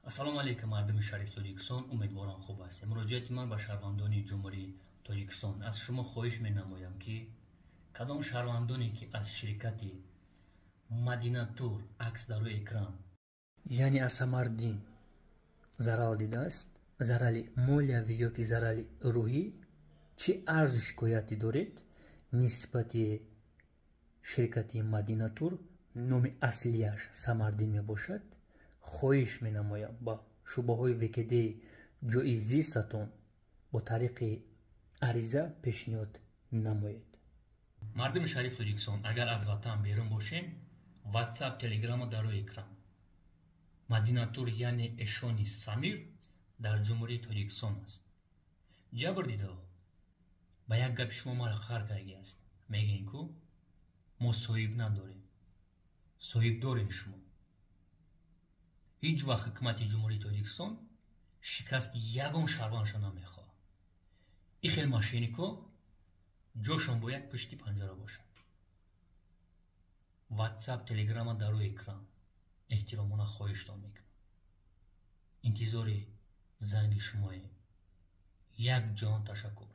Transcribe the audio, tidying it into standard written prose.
Ассалому алайкум, мардуми шарифи Тоҷикистон, умедворам, хуб ҳастем. Муроҷиати ман ба шаҳрвандони Ҷумҳурии Тоҷикистон: аз шумо хоҳиш менамоям, ки кадом шаҳрвандоне, ки аз ширкати Мадинатур, акс дар рӯи экран, яъне аз Самардин зарал дидааст, зарари молиявӣ ё ки зарари рӯҳӣ, чӣ арзу шикояте доред нисбати ширкати Мадинатур, номи аслияш Самардин мебошад, хоҳиш менамоям, ба шӯъбаҳои ВКД ҷои зистатон бо тариқи ариза пешниҳод намоед. Мардуми шарифи Тоҷикистон, агар аз ватан берун бошем, Ватсап, Телеграма дар рӯи экран. Мадинатур, яъне эшони Самир, дар Ҷумҳурии Тоҷикистон аст. Ҷабр дидао ба як гапи шумо маро хар кардаги аст. Мегӯем, ку мо соҳиб надорем, соҳиб дорем шумо. Ҳеҷ вақт ҳукумати Ҷумҳурии Тоҷикистон шикасти ягон шаҳрвандша намехоҳад. Ин хел мошеннико ҷошон бояд пушти панҷара бошад. Ватсап, Телеграма дар рӯи экран. Эҳтиромона хоҳиштон мекунам, интизори занги шумоем. Як ҷон ташаккур.